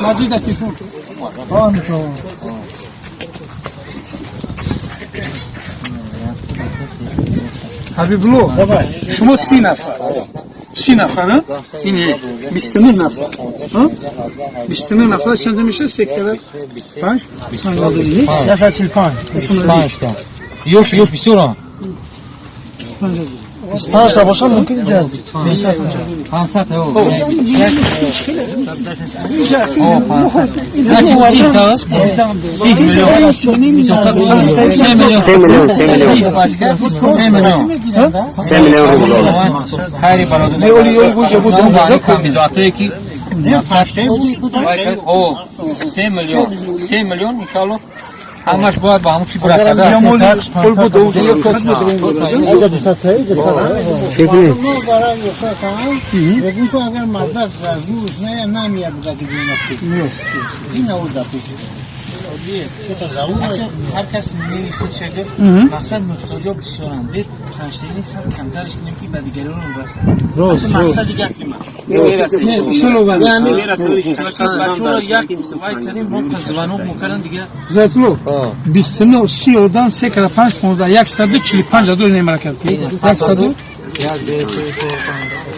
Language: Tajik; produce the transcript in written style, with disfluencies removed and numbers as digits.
Маҷида, телефон. Ҳабибулло, шумо 30 нафар. 30 нафар, а? Ин 29 нафар. 29 нафар чанд мешавад? Се кара панҷ? 145. 25 та. Ёш, ёш бисёрам. 25 та бошад, мумкин ҷа. 500 о. Значит, 30 та. 30 миллион. 3 миллион. 3 миллион, 3 миллион. 3 миллион. 3 миллион рубл. Хайри бародар. Камбизоатое ки о 3 миллион, 3 миллион, иншаллоҳ, ҳамаш бояд ба ҳамун чи бирасад. Аҷа 200 та, 200 та. Бегун ку, агар мардак разгуш не намия буда ки ина уда пеш. Ҳар кас мнение худ шагирд, мақсад муҳтоҷо бисёранд, бед панҷтаини сар камтарш кунем, ки ба дигарон расад. Мақсади гапи ман бачаҳоро як вай кардем, мо звонок мекардам дига. Зайтулло, 29, 30 одам, се кара панҷ, 15, 145 ҳазор немаракат. Яксаду Як, ду, се, чор, панҷ.